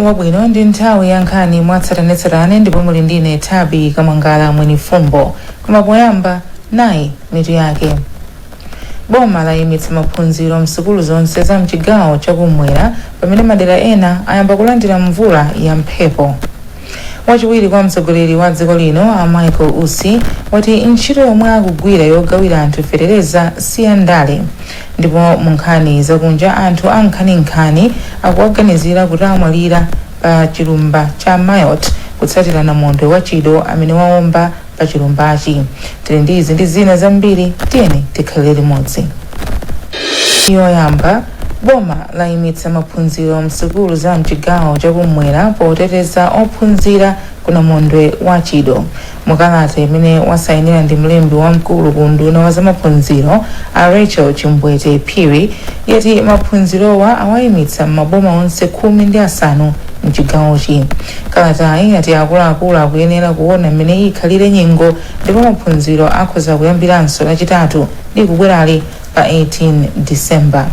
Wabwino, ndi nthawi ya nkhani mwatsatanetsatane ndipo muli ndine Thabi Kamwangala Mwenifumbo. Koma poyamba, nayi mitu yake. Boma layimitsa maphunziro msukulu zonse za mchigawo chakumwera pamene madera ena ayamba kulandira mvula ya mphepo. Wachiwiri kwa mtsogoleri wa dziko lino a Michael Usi wati ntchito yomwe akugwira yogawira anthu fetereza si ya ndale. Ndipo mu nkhani zakunja, anthu ankhaninkhani akuwaganizira kuti amwalira pa chilumba cha Mayotte kutsatira namondwe wa Chido amene waomba pa chilumbachi. Tili ndi izi ndi zina zambiri, tiyeni tikhalire limodzi. Yoyamba, boma layimitsa maphunziro msukulu za mchigawo chakumwera poteteza ophunzira ku namondwe wa Chido. Mukalata imene wasayinira ndi mlembi wamkulu ku unduna wa zamaphunziro a Rachel Chimbwete Phiri, yati maphunzirowa awayimitsa m'maboma onse 15 mchigawochi. Kalatayi yati akuluakulu akuyenera kuona mmene ikhalire nyengo ndipo maphunziro akhoza kuyambiranso Lachitatu likubwerali pa 18 December.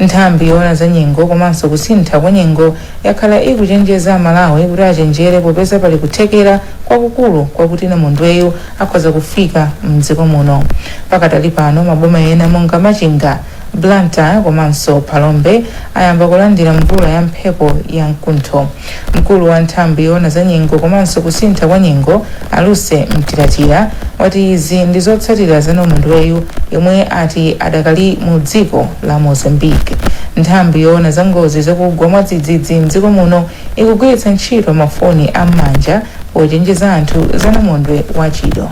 Nthambi yoona za nyengo komanso kusintha kwa nyengo yakhala ikuchenjeza Amalawi kuti achenjere popeza pali kuthekera kwakukulu kwakuti namondweyu akhoza kufika mdziko muno. Pakadali pano, maboma ena monga Machinga, Blantyre komanso Phalombe ayamba kulandira mvula ya mphepo ya mkuntho. Mkulu wa nthambi yoona za nyengo komanso kusintha kwa nyengo a Lucy Mtilatila wati izi ndi zotsatira za namondweyu yomwe ati adakali mu dziko la Mozambique. Nthambi yoona za ngozi zakugwa mwadzidzidzi mdziko muno ikugwiritsa ntchito mafoni am'manja pochenjeza anthu za namondwe wa Chido.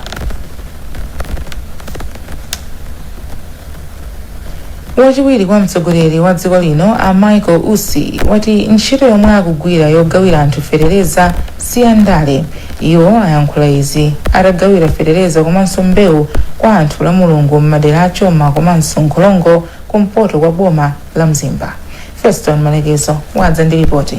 Wachiwiri kwa mtsogoleri wa dziko lino a Michael Usi wati ntchito yomwe akugwira yogawira anthu fetereza si ya ndale. Iwo ayankhula izi atagawira fetereza komanso mbewu kwa anthu la Mulungu m'madera a Choma komanso Nkholongo kumpoto kwa boma la Mzimba. Feston Malekezo wadza ndi ripoti.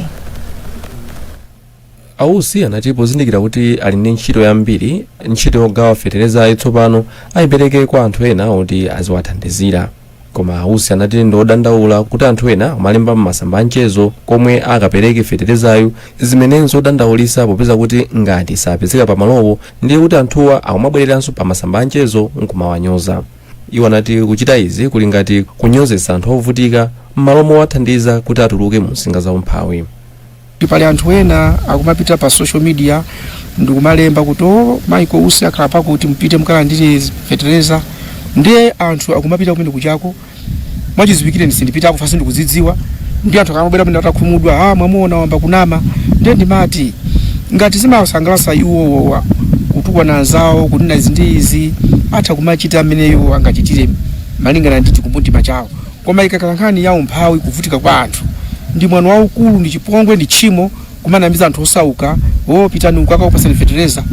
A Usi anati pozindikira kuti ali ndi ntchito yambiri, ntchito yogawa feterezayi tsopano ayipereke kwa anthu ena oti aziwathandizira. Koma a Usi anati ndi odandaula kuti anthu ena akumalemba m'masamba a mchezo komwe akapereke feterezayu, zimene nzodandaulitsa popeza kuti ngati sapezeka pamalowo ndiye kuti anthuwa akumabwereranso pa masamba a mchezo nkumawanyoza. Iwo anati kuchita izi kuli ngati kunyozetsa anthu ovutika m'malo mowathandiza kuti atuluke mu nsinga za umphawi. Pali anthu ena akumapita pa social media ndikumalemba kuti o Michael Usi akhala pakuti, mupite mukalandire fetereza, ndiye anthu akumapita kumene kuchako. Mwachidziwikire sindipitako fasi, ndikudzidziwa. Ndi anthu akamabwera pamene atakhumudwa, ah, mwamuona wamba kunama. Ndiye ndimati ngati zimasangalatsa iwowowa kutukwana anzawo, kunena izi ndi izi, atha kumachita mmene iwo angachitire malingana ndi chikumbumtima chawo. Koma ikakhala nkhani ya umphawi, kuvutika kwa anthu, ndi mwano waukulu, ndi chipongwe, ndi tchimo kumanamiza anthu osauka, o pitani uku akakupasani fetereza.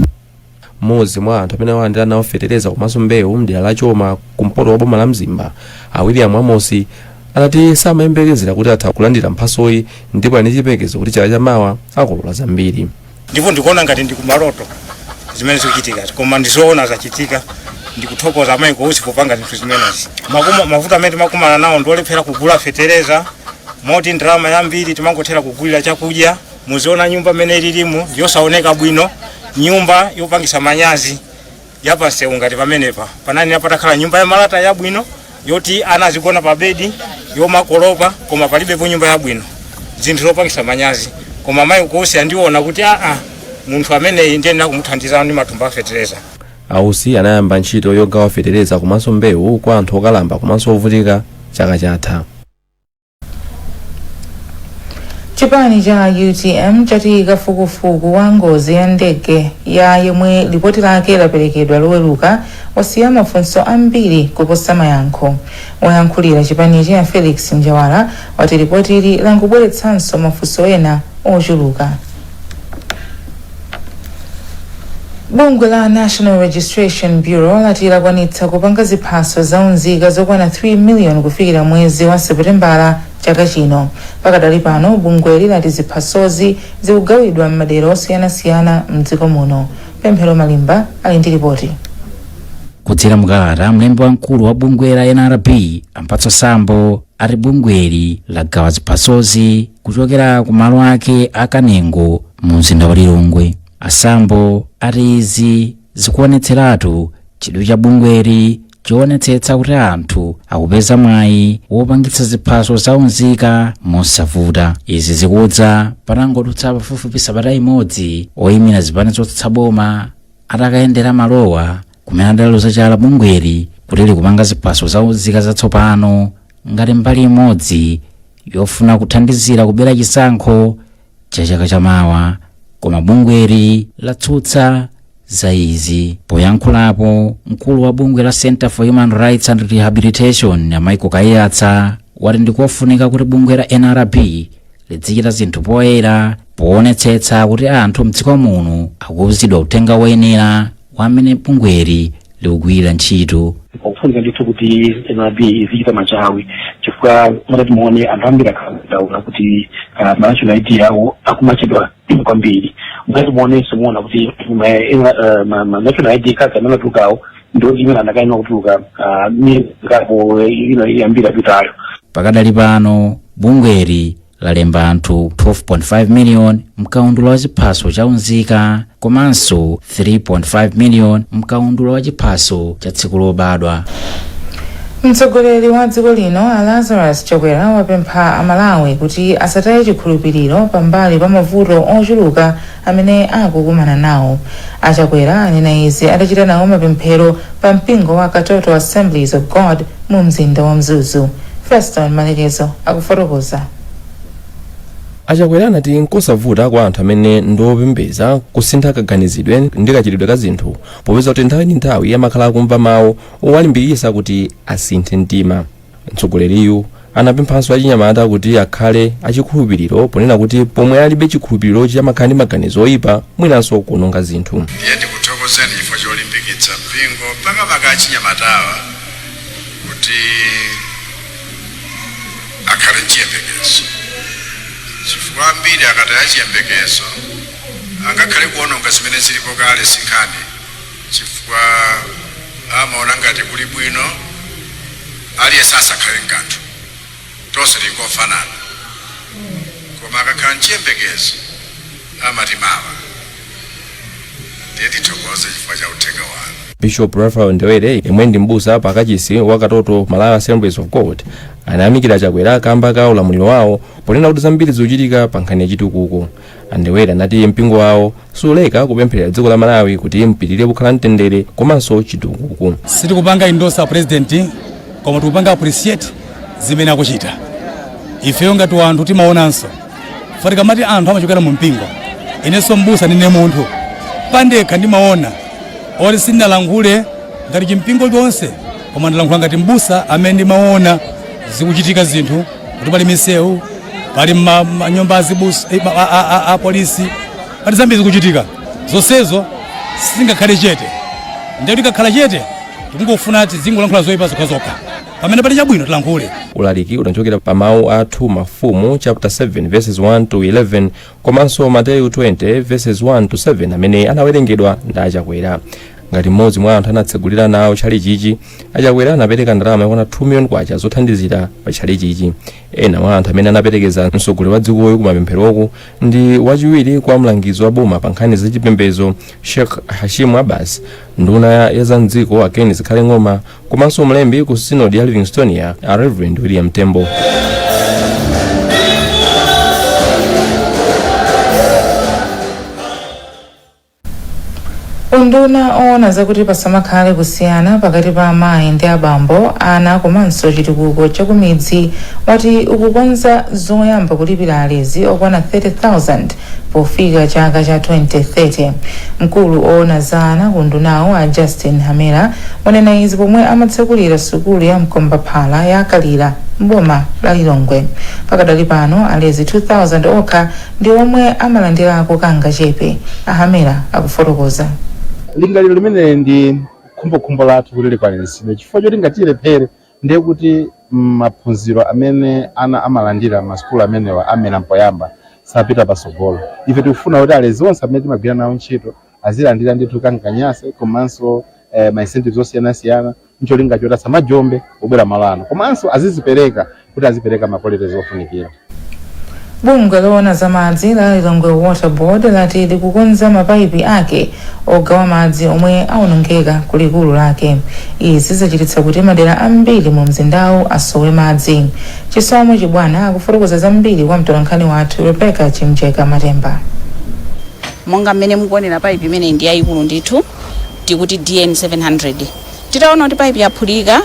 Mmodzi mwa anthu amene alandira nawo fetereza komanso mbewu mdera la Choma kumpoto kwa boma la Mzimba, a William Amosi, anati samayembekezera kuti atha kulandira mphatsoyi ndipo ali ndi chiyembekezo kuti chaka chamawa akolola zambiri. Ndipo ndikuona ngati ndi kumaloto zimene zikuchitika, koma ndizoona zachitika. Ndikuthokoza a Michael Usi popanga zinthu zimenezi. Mavuto amene timakumana nawo ndiolephera kugula fetereza, moti ndalama yambiri timangothera kugulira chakudya. Muziona nyumba imene ililimu ndiyosaoneka bwino, nyumba yopangisa manyazi yapansewu. Ngati pamenepa panali patakhala nyumba ya malata yabwino yoti ana azigona pa bedi yomakolopa, koma palibepo nyumba yabwino, zinthu zopangisa manyazi. Koma Michael Usi andiona kuti aa, munthu ameneyi ndiye kumuthandiza ndi matumba a fetereza. A Usi anayamba ntchito yogawa fetereza komanso mbewu kwa anthu okalamba komanso ovutika chaka chatha. Chipani cha UTM chati kafukufuku wa ngozi ya ndege ya yomwe lipoti lake laperekedwa Loweruka wasiya mafunso ambiri kuposa mayankho. Woyankhulira chipanichi a Felix Njawala wati lipotili langobweretsanso mafunso ena ochuluka. Bungwe la National Registration Bureau lati lakwanitsa kupanga ziphaso za unzika zokwana 3 million kufikira mwezi wa Seputembala chaka chino. Pakadali pano, bungweli lati ziphasozi zikugawidwa m'madera osiyanasiyana mdziko muno. Pemphero Malimba ali ndi ripoti. Kudzera mukalata, mlembi wamkulu wa bungwe la NRB Ampatso Sambo ati bungweli lagawa ziphasozi kuchokera ku malo ake akanengo mu mzinda wa Lilongwe. Asambo ati izi zikuonetseratu chidwi cha bungweli choonetsetsa kuti anthu akupeza mwayi wopangitsa ziphaso zaunzika mosavuta. Izi zikudza patangodutsa pafupifupi sabata imodzi oyimira zipani zotsutsa boma atakayendera malowa kumene adaloza chala bungweli kuti likupanga ziphaso zaunzika zatsopano ngati mbali imodzi yofuna kuthandizira kubera chisankho cha chaka chamawa, koma bungweli latsutsa za izi. Poyankhulapo, mkulu wa bungwe la Center for Human Rights and Rehabilitation Michael Kaiyatsa wati ndikofunika kuti bungwe la NRB lidzichita zinthu poyera poonetsetsa kuti anthu mdziko muno akuwuzidwa uthenga woyenera wa amene bungweli likugwirira ntchito. Pakufunika ndithu kuti NRB izichita machawi, chifukwa mutati muone, anthu ambiri akhadandaula kuti ma national ID yawo akumachedwa kwambiri. Mutati muonenso, muona kuti ma national ID cards amene atulukawo ndiwo imene anakayenera kutuluka miyezi kapo ino yambiri apitayo. Pakadali pano bungweli lalemba anthu 12.5 million mkaundula wa chiphaso cha unzika komanso 3.5 million mkaundula wa chiphaso cha tsiku lobadwa. Mtsogoleri wa dziko lino a Lazarus Chakwera wapempha Amalawi kuti asataye chikhulupiriro pambali pa mavuto ochuluka amene akukumana nawo. Achakwera anena izi atachita nawo mapemphero pa mpingo wa Katoto Assemblies of God mu mzinda wa Mzuzu. Feston Malekezo akufotokoza. Achakwera anati nkosavuta kwa anthu amene ndiopembeza kusintha kaganizidwe ndi kachitidwe ka zinthu, popeza kuti nthawi ndi nthawi amakhala akumva mawu owalimbikitsa kuti asinthe mtima. Mtsogoleriyu anapemphanso achinyamata kuti akhale achikhulupiriro, ponena kuti pomwe alibe chikhulupiriro amakhala ndi maganizo oyipa, mwinanso kuononga zinthu. Ndiye ndikuthokozeni chifukwa cholimbikitsa mpingo, makamaka achinyamatawa, kuti akhale mchiyembekezo, chifukwa ambiri akataya chiyembekezo angakhale kuononga zimene zilipo kale sinkhani, chifukwa amaona ngati kuli bwino aliyense asakhale nkanthu, tonse tingofanana. Koma akakhala mchiyembekezo amati mawa. Ndiye tithokoze chifukwa cha uthenga wanu. Bishop Raphael Ndewere, yemwe ndi m'busa pa kachisi wa Katoto Malawi Assemblies of God, anayamikira Chakwera kamba ka ulamuliro wawo, ponena kuti zambiri zikuchitika pa nkhani yachitukuko. Andewere anati mpingo wawo suleka kupempherera dziko la Malawi kuti mpitirire kukhala mtendere komanso chitukuko. Sitikupanga endorse president, koma tikupanga appreciate zimene akuchita. Ifeyo ngati anthu timaonanso, tikamati anthu amachokera mu mpingo, inenso mbusa, ndine munthu pandekha, ndimaona oti sindinalankhule ngati chimpingo chonse, koma ndalankhula ngati mbusa amene ndimaona zikuchitika zinthu, kuti pali misewu, pali manyumba azibusa a polisi, pali zambiri zikuchitika. Zonsezo sizingakhale chete. Ndiye tikakhala chete, tikungofuna tizingolankhula zoyipa zokhazokha, pamene pali chabwino tilankhule. Ulaliki unachokera pa mawu a 2 Mafumu chapter 7 verses 1 to 11 komanso Mateyu 20 verses 1 to 7 amene anawerengedwa ndi Achakwera. Ngati mmodzi mwa anthu anatsegulira nawo tchalichichi, Achakwera anapereka ndalama yokwana 2 million kwacha zothandizira pa tchalichichi. Ena mwa anthu amene anaperekeza mtsogoleri wa dzikoyo kumapempheroko ndi wachiwiri kwa mlangizi wa boma pa nkhani zachipembedzo Sheikh Hashim Abbas, nduna ya za mdziko a Ken Zikhale Ng'oma, komanso mlembi ku Synod ya Livingstonia a Reverend William Tembo. Unduna oona zakuti pasamakhale kusiyana pakati pa amayi ndi abambo, ana komanso chitukuko chakumidzi wati ukukonza zoyamba kulipira alezi okwana 30,000 pofika chaka cha 2030. Mkulu oona za ana ku undunawo a Justin Hamera wanena izi pomwe amatsekulira sukulu ya Mkombaphala ya Kalira mboma la Lilongwe. Pakadali pano alezi 2000 okha ndi omwe amalandirako kangachepe. Ahamera akufotokoza. Lingaliro limene ndi khumbokhumbo lathu kuti likwaniritsidwe, chifukwa choti ngati ndiye kuti maphunziro amene ana amalandira masukulu amenewa amene mpoyamba sapita pasogolo. Ife tikufuna kuti alezi onse amene timagwira nawo ntchito azilandira ndithu kankanyase komanso ma incentives osiyanasiyana, ncholinga choti asamajombe kubwera malo ano, komanso azizipereka kuti azipereka ma qualities ofunikira. Bungwe loona za madzi la Lilongwe Water Board lati likukonza mapaipi ake ogawa madzi omwe awonongeka ku likulu lake. Izi zachititsa kuti madera ambiri mu mzindawu asowe madzi. Chisomo Chibwana akufotokoza zambiri kwa mtolankhani wathu Rebecca Chimjeka Matemba. Monga mmene mukuonera, paipi imene ndi yayikulu ndithu, tikuti DN 700. Titaona kuti paipi yaphulika,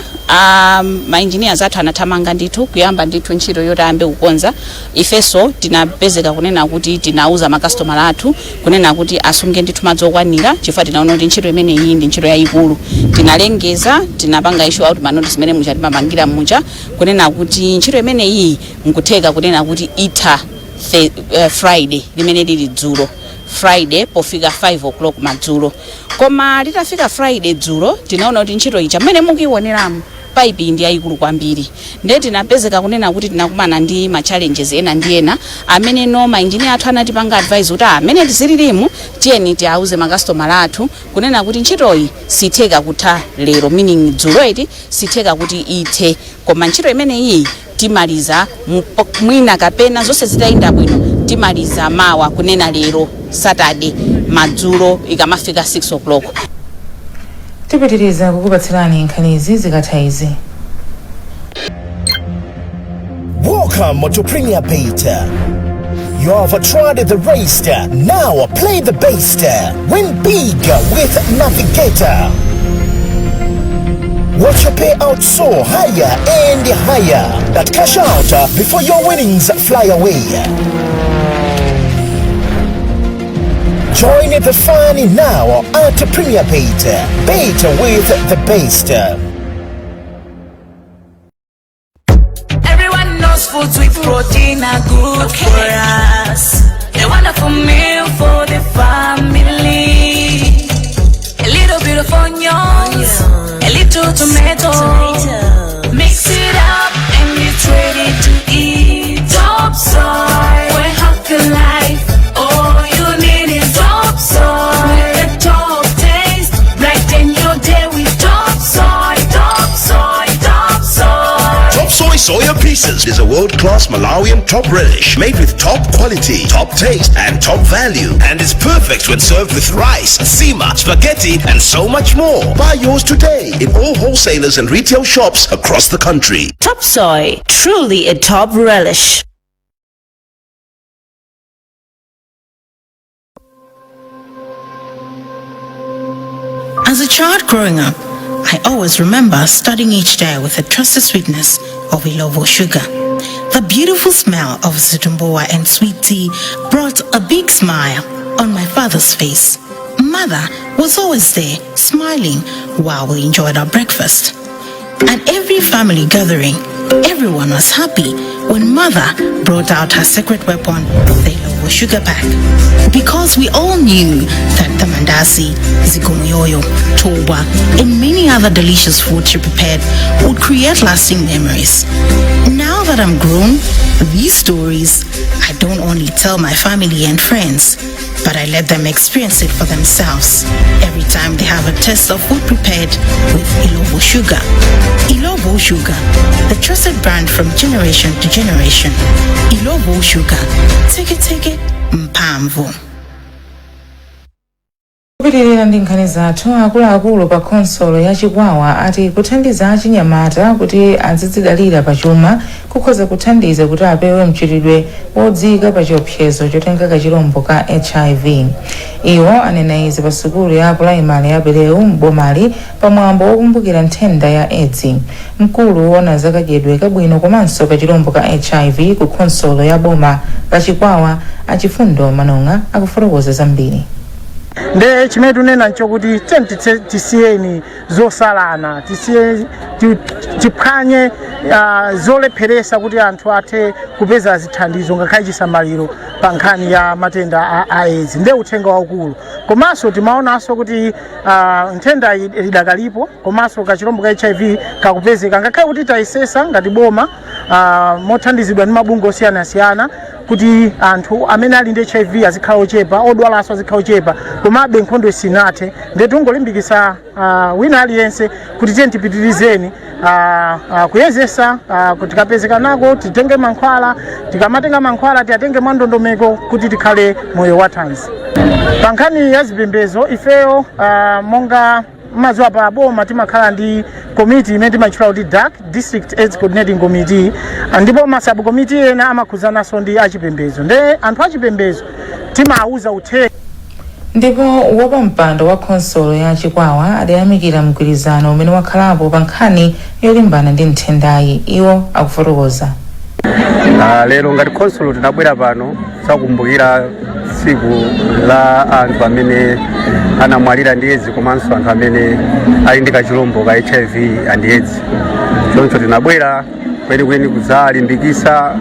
ma engineers athu anathamanga ndithu kuyamba ndithu ntchito yoti ayambe kukonza. Ifenso tinapezeka kunena kuti tinauza makasitomala athu kunena kuti asunge ndithu madzi okwanira, chifukwa tinaona kuti ntchito imeneyi ndi ntchito yayikulu. Tinalengeza, tinapanga issue out ma notice imene muja timapangira muja, kunena kuti ntchito imeneyi nkutheka kunena kuti itha Friday limene lili dzulo, Friday pofika 5 o'clock madzulo. Koma litafika Friday dzulo, tinaona kuti ntchito ija, mmene mukuioneramu, paipi ndi yayikulu kwambiri, ndiye tinapezeka kunena kuti tinakumana ndi ma challenges ena ndi ena amene no ma engineer athu anatipanga advice kuti amene tizililimu, tiyeni tiauze makasitomala athu kunena kuti ntchitoyi sitheka kutha lero, meaning dzulo iti sitheka kuti ithe, koma ntchito imeneyi timaliza mwina kapena zonse zitayenda bwino timaliza mawa, kunena lero Saturday madzulo ikamafika 6 o'clock. Tipitiriza kukupatsirani nkhanizi zikatha izi. Welcome to Premier Bet. You have tried the rest. Now play the best. Win big with Navigator. Watch your payout soar higher and higher. That cash out before your winnings fly away. Join the fun now at Premier Bet. Bet with the best. Everyone knows foods with protein are good for us. A wonderful meal for the family. A little bit of onions, a little tomato. Mix it up and it's ready to eat. Top Soy, we're happy life. All you need is Top Soy. With the top taste, brighten your day with Top Soy, Top Soy, Top Soy. Top Soy Soya Pieces is a world-class Malawian top relish made with top quality, top taste, and top value, and is perfect when served with rice, nsima, spaghetti, and so much more. Buy yours today in all wholesalers and retail shops across the country. Top Soy, truly a top relish. As a child growing up, I always remember starting each day with the trusted sweetness of Illovo sugar. The beautiful smell of zitumbuwa and sweet tea brought a big smile on my father's face. Mother was always there, smiling while we enjoyed our breakfast. At every family gathering, everyone was happy when Mother brought out her secret weapon, the Illovo sugar pack. Because we all knew that the mandasi, zikomoyoyo, toba, and many other delicious food she prepared would create lasting memories. Now that I'm grown, these stories I don't only tell my family and friends, but I let them experience it for themselves every time they have a taste of food prepared with Illovo sugar. Illovo Sugar, the trusted brand from generation to generation. Illovo Sugar, take it, take it, mphamvu. Kupitirira ndi nkhani zathu, akuluakulu pa khonsolo ya Chikwawa ati kuthandiza achinyamata kuti azidzidalira pachuma kukhoza kuthandiza kuti apewe mchitidwe wodziyika pa chiopsezo chotenga kachilombo ka HIV. Iwo anena izi pa sukulu ya pulaimali ya Bereu m'bomali pamwambo wokumbukira nthenda ya AIDS. Mkulu woona zakadyedwe kabwino komanso kachilombo ka HIV ku khonsolo ya boma la Chikwawa, Achifundo Manong'a, akufotokoza zambiri. Nde chimene tunena nchokuti tisiyeni zosalana, tisiye tiphwanye zolepheresa kuti anthu athe kupeza zithandizo ngakhale chisamaliro. Pa nkhani ya matenda a AIDS ndiye uthenga waukulu. Komanso timaonanso kuti nthenda iyi idakalipo, komanso kachilombo ka HIV kakupezeka, ngakhale kuti tayesesa ngati boma mothandizidwa ndi mabungwe osiyanasiyana kuti anthu amene ali ndi HIV azikhala ochepa, odwalanso azikhala ochepa, komabe nkhondo sinathe. Ndiye tingolimbikitsa wina aliyense kuti tiye tipitirizeni kuyezesa, kuti tikapezeka nako titenge mankhwala. Tikamatenga mankhwala, tiyatenge mwandondomeko kuti tikhale moyo wathanzi. Pa nkhani ya zipembedzo, ifeyo monga mazuwa pa boma timakhala ndi komiti imene timatchula kuti DAC, District AIDS Coordinating Committee, ndipo ma subcommittee ena amakhuzananso ndi achipembedzo. Nde anthu achipembedzo timawuza uthenga. Ndipo wapampando wa khonsolo ya Chikwawa adayamikira mgwirizano umene wakhalapo pa nkhani yolimbana ndi nthendayi. Iwo akufotokoza. Lero ngati khonsolo tinabwera pano kukumbukira tsiku la anthu amene anamwalira ndi Edzi komanso anthu amene ali ndi kachilombo ka HIV and AIDS. Choncho tinabwera kwenikweni kudzalimbikitsa,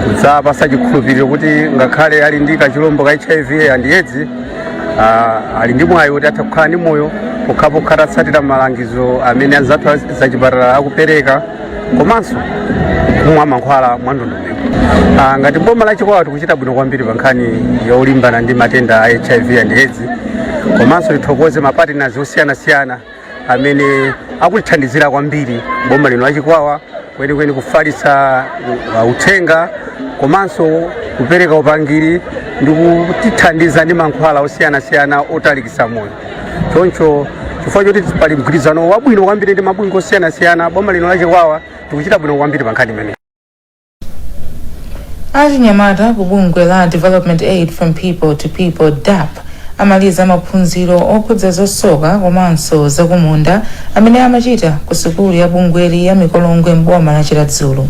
kudzapasa chikhulupiriro kuti ngakhale ali ndi kachilombo ka HIV and AIDS, ali ndi mwayi kuti atha kukhala ndi moyo pokhapokha atatsatira malangizo amene anzathu zachipatala akupereka komanso kumwa mankhwala mwandondomeko. Ngati boma la Chikwawa tikuchita bwino kwambiri pa nkhani yolimbana ndi matenda a HIV and AIDS, komanso tithokoze ma partners osiyanasiyana amene akutithandizira kwambiri boma lino la Chikwawa kwenikweni kufalitsa uthenga komanso kupereka upangiri ndi kutithandiza ndi mankhwala osiyanasiyana otalikitsa moyo. Choncho chifukwa choti pali mgwirizano wabwino kwambiri ndi mabungwe osiyanasiyana, boma lino la Chikwawa tikuchita bwino kwambiri pa nkhani imeneyi. Achinyamata ku bungwe la Development Aid from People to People, DAPP, amaliza maphunziro okhudza zosoka komanso zakumunda amene amachita ku sukulu ya bungweli ya Mikolongwe mboma la Chiradzulu.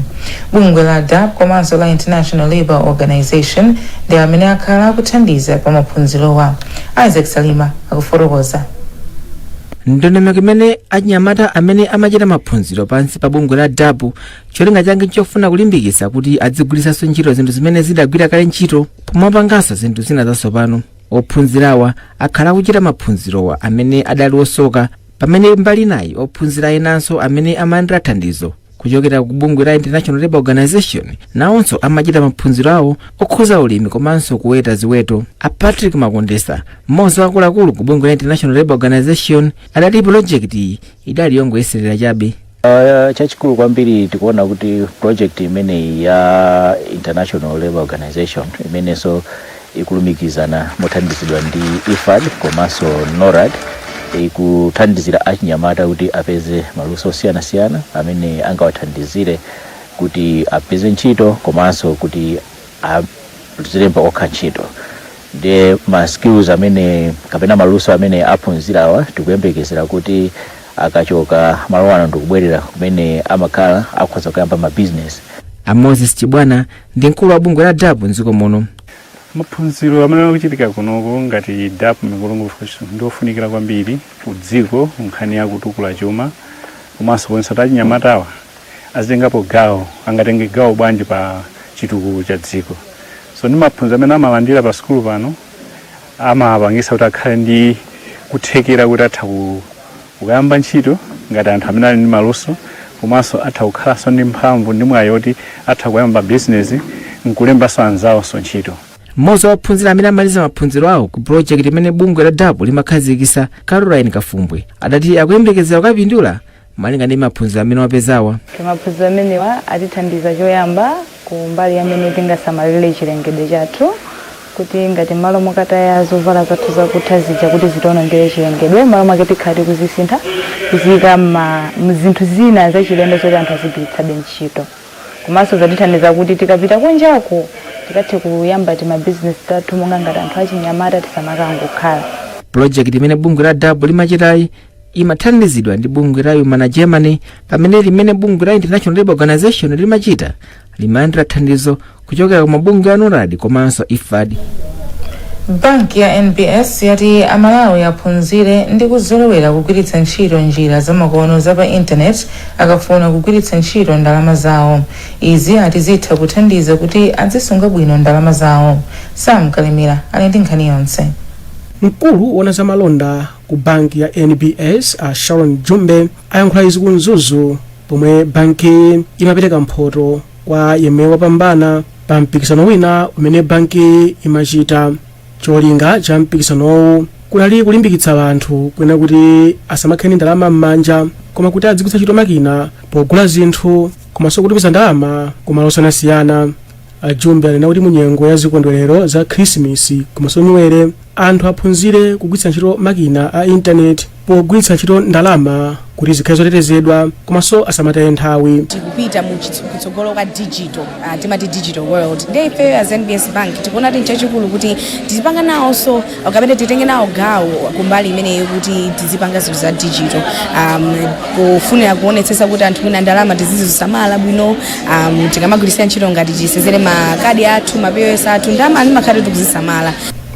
Bungwe la DAPP komanso la International Labour Organization ndi amene akhala akuthandiza pa maphunzirowa. Isaac Salima akufotokoza. Ndondomeko imene achinyamata amene amachita maphunziro pansi pa bungwe la DAPP, cholinga chake chofuna kulimbikitsa kuti adzigwiritsanso ntchito zinthu zimene zidagwira kale ntchito pomapanganso zinthu zina zatsopano. Ophunzirawa akhala akuchita maphunzirowa amene adali osoka, pamene mbali nayi ophunzira enanso amene amalandira thandizo kuchokera ku bungwe la International Labour Organization nawonso amachita maphunziro awo okhuza ulimi komanso kuweta ziweto. A Patrick Makondesa, mmodzi wa akuluakulu ku bungwe la International Labour Organization, adati project iyi idali yongoyeserera chabe. Chachikulu kwambiri, tikuona kuti project imeneyi ya International Labour Organization, imenenso ikulumikizana mothandizidwa ndi IFAD komanso NORAD, ikuthandizira achinyamata kuti apeze maluso osiyanasiyana amene angawathandizire kuti apeze ntchito komanso kuti azilemba okha ntchito. Ndiye ma skills amene kapena maluso amene aphunzirawa, tikuyembekezera kuti akachoka malo ano ndikubwerera kumene amakhala, akhoza kuyamba ma business. A Moses Chibwana ndi mkulu wa bungwe la DAPP mdziko muno. Maphunziro amene akuchitika kunoko ngati DAPP Mikolongwe ndiofunikira kwambiri ku dziko, nkhani ya kutukula chuma komanso kuonetsa kuti achinyamatawa azitengapo gawo, angatenge gawo bwanji pa chitukuko cha dziko. So ndi maphunziro amene amalandira pa sukulu pano amapangisa kuti akhale ndi kuthekera kuti atha kukayamba ntchito ngati anthu amene ali ndi maluso, komanso atha kukhalanso ndi mphamvu ndi mwayi oti atha kuyamba bizinesi nkulembanso anzawonso ntchito. Mmodzi wa ophunzira amene amaliza maphunziro awo ku project imene bungwe la DAPP limakhazikitsa, Caroline Kafumbwe, adati akuyembekezera kukapindula malinga ndi maphunziro amene wapezawa. Maphunziro amenewa atithandiza choyamba ku mbali amene tingasamalire chilengedwe chathu, kuti ngati malo mokataya zovala zathu zakutha zija kuti zitiwonongere chilengedwe, malo mwake tikhala tikuzisintha, kuziyika mzinthu zina zachilendo zoti anthu azigwiritsabe ntchito. Komanso zatithandiza kuti tikapita kunjaku tikathe kuyamba timabizinesi tathu monga ngati anthu achinyamata, tisamakangokhala. Project imene bungwe la DAPP limachitayi imathandizidwa ndi bungwe la Humana Germany, pamene limene bungwe la International Labour Organization limachita limalandira thandizo kuchokera ku mabungwe a NORAD komanso IFAD. Banki ya NBS yati Amalawi aphunzire ndi kuzolowera kugwiritsa ntchito njira zamakono za pa intaneti akafuna kugwiritsa ntchito ndalama zawo. Izi ati zitha kuthandiza kuti azisunga bwino ndalama zawo. Sam Kalimira ali ndi nkhani yonse. Mkulu wona za malonda ku banki ya NBS, a Sharon Jumbe, ayankhula izi ku Mzuzu pomwe banki imapereka mphoto kwa yemwe wapambana pa mpikisano wina umene banki imachita. Cholinga cha mpikisanowu kunali kulimbikitsa anthu kwena kuti asamakhale ndi ndalama m'manja, koma kuti adzigwiritsa ntchito makina pogula zinthu komanso kutumiza ndalama kumalo osiyanasiyana. Ajumbe anena kuti munyengo ya zikondwerero za Khrisimisi komanso Nyuwere, anthu aphunzire kugwiritsa ntchito makina a intaneti pogwiritsa ntchito ndalama kuti zikhale zotetezedwa komanso asamataye nthawi. Tikupita mu kutsogolo kwa digital, timati digital world. Ndiye ife as NBS Bank tikuona kuti nchachikulu kuti tizipanga nawonso kapena titenge nawo gawo kumbali imeneyo kuti tizipanga zinthu za digital, kufunira kuonetsetsa kuti anthu mwina ndalama tizizisamala bwino, tikamagwiritsa ntchito ngati tisezere makadi athu, ma POS athu, ndalama ndimakhati tikuzisamala.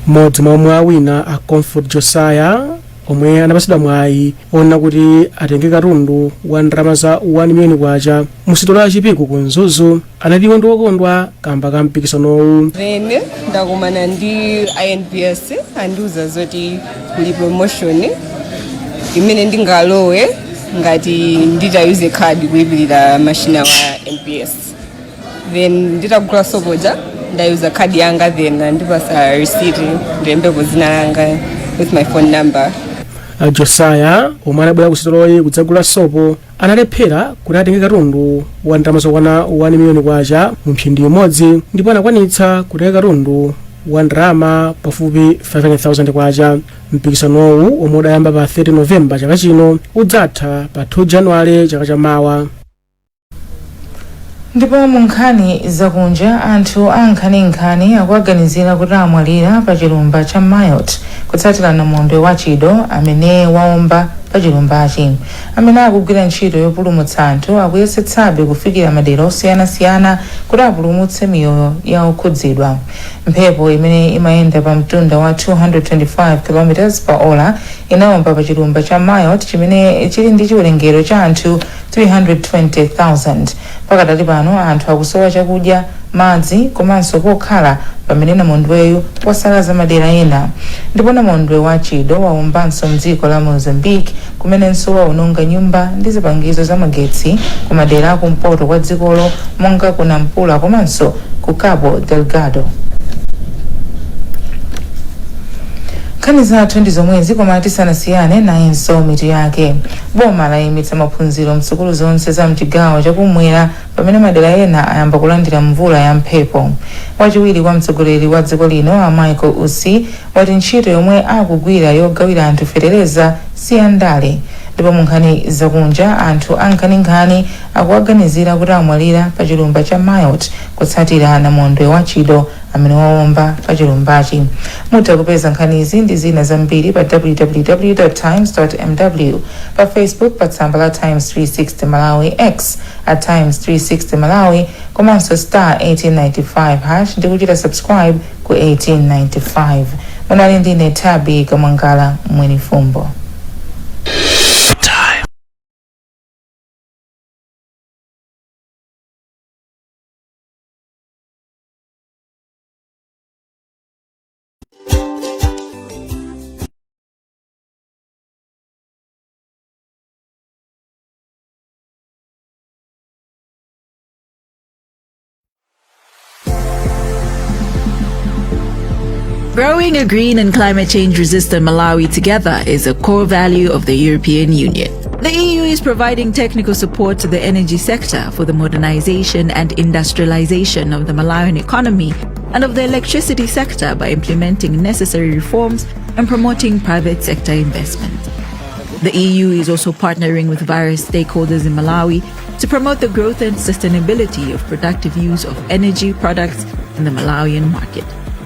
Mmodzi mwa omwe awina, a Comfort Josiah, omwe anapatsidwa mwayi ona kuti atenge katundu wa ndalama za 1 miliyoni kwacha musitolo ya Chipiku ku Mzuzu, anati iwo ndi okondwa kamba ka mpikisanowu. Then ndakumana ndi NBS, andiuza zoti kuli promotion imene ndingalowe ngati nditayuze card kulipirira mashina wa NBS. Then nditagula sopoja ndayuza card yanga, then andipasa receipt, ndilembeko dzina langa with my phone number. Josiah, omwe anabwera ku sitoloyi kudzagula sopo, analephera kuti atenge katundu wa ndalama zokwana 1 miliyoni kwacha mu mphindi imodzi, ndipo anakwanitsa kutenga katundu wa ndalama pafupi 500,000 kwacha. Mpikisanowu, omwe udayamba pa 30 Novemba chaka chino, udzatha pa 2 Januwale chaka chamawa. Ndipo mu nkhani zakunja, anthu a nkhaninkhani akuaganizira kuti amwalira pa chilumba cha Mayotte kutsatira namondwe wa Chido amene waomba pa chilumbachi. Amene akugwira ntchito yopulumutsa anthu akuyesetsabe kufikira madera osiyanasiyana kuti apulumutse miyoyo ya okhudzidwa. Mphepo imene imayenda pa mtunda wa 225 km per hour inawomba pa chilumba cha Mayotte, chimene chili ndi chiwerengero cha anthu 320,000. Pakadali pano anthu akusowa chakudya, madzi komanso pokhala pamene namondweyu wasalaza madera ena. Ndipo namondwe wa Chido wawombanso mdziko la Mozambique, kumenenso waononga nyumba ndi zipangizo za magetsi ku madera akumpoto kwa dzikolo monga ku Nampula komanso ku Cabo Delgado. Nkhani zathu ndi zomwezi, koma tisanasiyane, nayenso mitu yake. Boma layimitsa maphunziro msukulu zonse za mchigawo chakumwera pamene madera ena ayamba kulandira mvula ya mphepo. Wachiwiri kwa mtsogoleri wa dziko lino, a Michael Usi, wati ntchito yomwe akugwira yogawira anthu fetereza si yandale. Ndipo mu nkhani zakunja, anthu ankhaninkhani akuwaganizira kuti amwalira pa chilumba cha Mayotte kutsatira namondwe wa Chido amene wawomba pa chilumbachi. Mutha kupeza nkhanizi ndi zina zambiri pa www times mw, pa Facebook pa tsamba la Times 360 Malawi, X at Times 360 Malawi, komanso star 1895 hash ndi kuchita subscribe ku 1895. Munali ndine Tabi Kamwangala Mwenifumbo. Time. Growing a green and climate change resistant Malawi together is a core value of the European Union. The EU is providing technical support to the energy sector for the modernization and industrialization of the Malawian economy and of the electricity sector by implementing necessary reforms and promoting private sector investment. The EU is also partnering with various stakeholders in Malawi to promote the growth and sustainability of productive use of energy products in the Malawian market.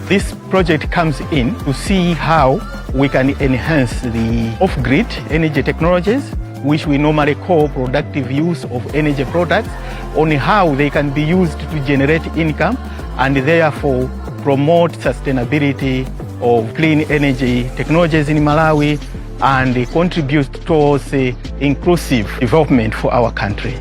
This project comes in to see how we can enhance the off-grid energy technologies, which we normally call productive use of energy products, on how they can be used to generate income and therefore promote sustainability. of clean energy technologies in Malawi and contribute towards inclusive development for our country.